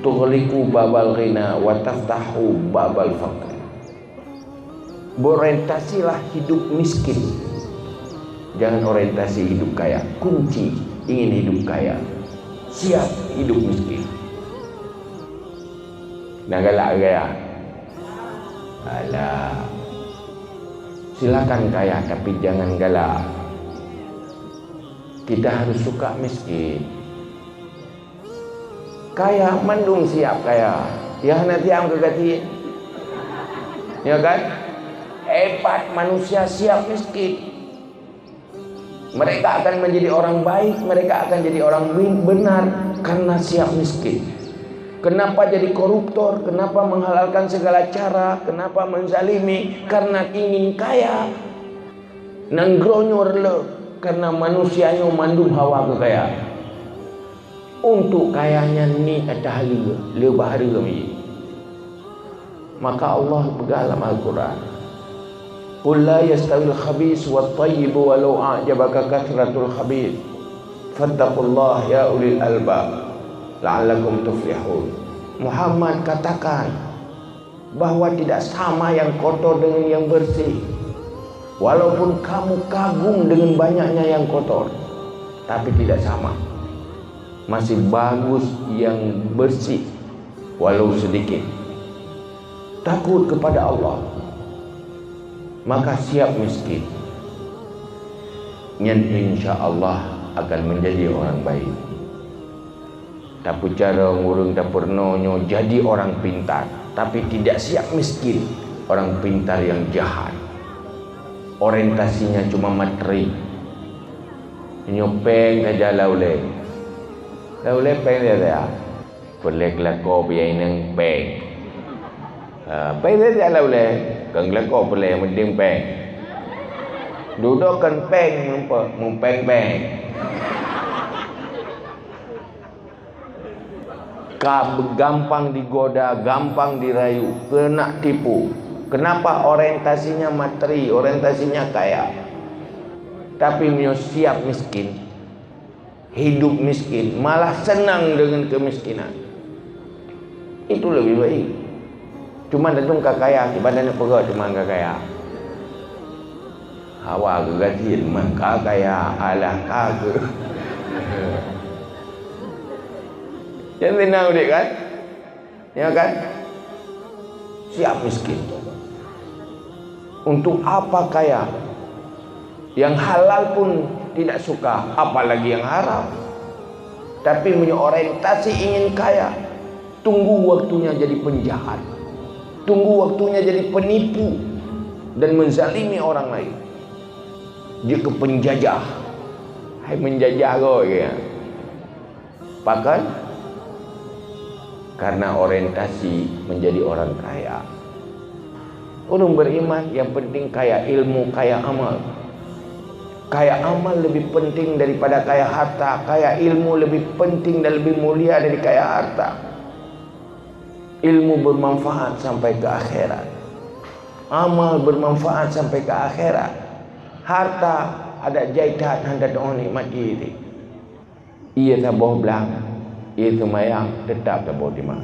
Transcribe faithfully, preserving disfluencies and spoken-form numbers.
Tughliqu babal ghina wa taftahu babal faqr. Berorientasilah hidup miskin. Jangan orientasi hidup kaya. Kunci ingin hidup kaya, siap hidup miskin. Nah, galak kaya. Alah. Silakan kaya, tapi jangan galak. Kita harus suka miskin. Kaya, mandum siap kaya. Ya, hana siap keu gaki. Ya kan? Hebat manusia siap miskin. Mereka akan menjadi orang baik, mereka akan jadi orang bin-, benar karena siap miskin. Kenapa jadi koruptor? Kenapa menghalalkan segala cara? Kenapa menzalimi? Karena ingin kaya. Nanggroe nyoe reuloh karena manusia nyoe mandum hawa keu kaya. Untuk kaya nyan ni atah lé, lé bahari kami. Maka Allah peugah lam Al-Quran, "Qul la yastawil khabis wat thayyib walau a'jabaka katsratul khabis. Fattaqullah ya ulil albab la'allakum tuflihun." Muhammad, katakan bahwa tidak sama yang kotor dengan yang bersih. Walaupun kamu kagum dengan banyaknya yang kotor, tapi tidak sama. Masih bagus yang bersih, walau sedikit. Takut kepada Allah, maka siap miskin. Nyan insya Allah akan menjadi orang baik. Tapeucarông ureuëng tapeurunoe nyoe jadi orang pintar, tapi tidak siap miskin. Orang pintar yang jahat. Orientasinya cuma materi. Nyoe péng saja lam ulée. Lam ulée péng saja. Peureulée keulakoe bak inong péng. Ha, péng saja lam ulée. Kon keulakoe peureulée, yang penting péng. Dudoe kon péng, meupe-, meupéng-péng. Ka gampang digoda, gampang dirayu, keuneuk tipu. Kenapa? Orientasinya materi, orientasinya kaya. Tapi meunyoe siap miskin, hidup miskin, malah senang dengan kemiskinan. Itu lebih baik. Cuma tantu ka kaya, ibadah nak peugah cuma ka kaya. Hawa geugaji mah ka kaya, alah ka keu. Nyan senang udép kan? Ya kan? Siap miskin. Untuk apa kaya? Yang halal pun tidak suka, apalagi yang haram. Tapi meunyoe orientasi ingin kaya, tunggu waktunya jadi penjahat. Tunggu waktunya jadi penipu dan menzalimi orang lain. Jeuet keu penjajah. Hai menjajah goe ya. Pakon? Karena orientasi menjadi orang kaya. Ureuëng beriman yang penting kaya ilmu, kaya amal. Kaya amal lebih penting daripada kaya harta, kaya ilmu lebih penting dan lebih mulia dari kaya harta. Ilmu bermanfaat sampai ke akhirat. Amal bermanfaat sampai ke akhirat. Harta adak jai that hana teuoh nikmat jih. Ie saboh blang, ie seumayang, teutap saboh timang.